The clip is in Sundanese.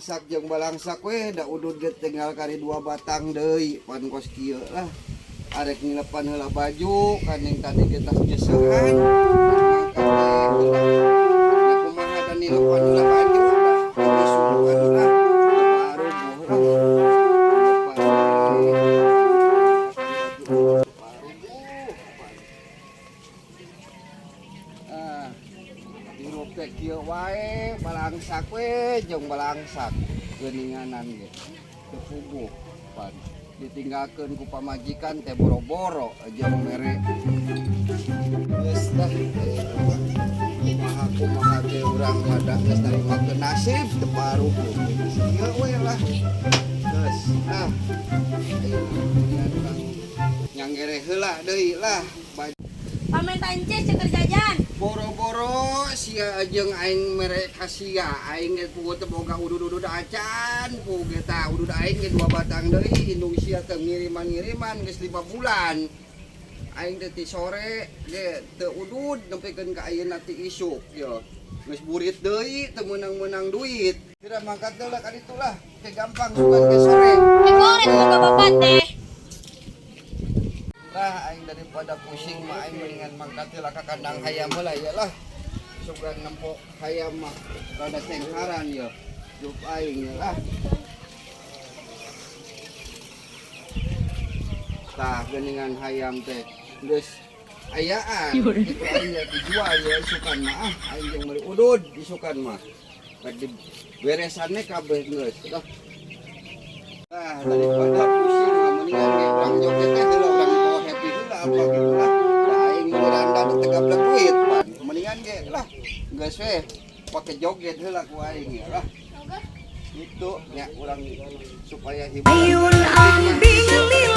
Balangsak jeung balangsak we da udud ge tinggal kari dua batang deui pan kos kieu lah. Arek ngilepan heula baju kaning tadi ge tas jeuseuhan. Mangkat teh heula. Nya kumaha da nilepan heula baju dah. Disuruhan lah. Baru lah. Nilepan baju. Baru. Ah, hirup teh kieu wae, balangsak we jeung balangsak geuninganan ge. Teu puguh pan. Ditinggalkeun ku pamajikan teh boro-boro jeung mere. Geus dah, kumaha kumaha ge urang mah da geus narimakeun nasib teu paruguh. Kieu we lah. Geus ah. Ayeuna mendingan urang nyanggere heula deui lah. Pamenta ences ceker jajan. Boro-boro sia jeung aing mere ka sia, aing ge puguh teu boga udud-udud acan, puguh ge tah udud aing ge dua batang deui, indung sia teu ngiriman-ngiriman geus 5 bulan. Aing teh ti sore ge teu udud nepikeun ka ayeuna ti isuk yo. Geus burit deui teu meunang-meunang duit. Kira mangkat deui lah ka ditu lah, ke gampang sugan ke sore. Eh goreng boga bapak teh. Lah aing daripada pusing mah aing mendingan mangkat heula ka kandang hayam heula ya lah. Sugan nempo hayam mah rada sengharan ya. Hidup aing ya lah. Tah geuningan hayam teh geus ayaan. Itu aing ge dijual ya isukan mah ah aing jeung meuli udud isukan mah. Rek diberesanne kabeh geus lah. Ah daripada pusing mah mendingan ge urang joget teh heula urang dibawa happy heula apa gitu lah. Da aing meuli randa teu gablek duit pan. Mendingan ge lah geus we pake joget heula ku aing ya lah. Itu nya urang supaya hiburan. Ayun ambing.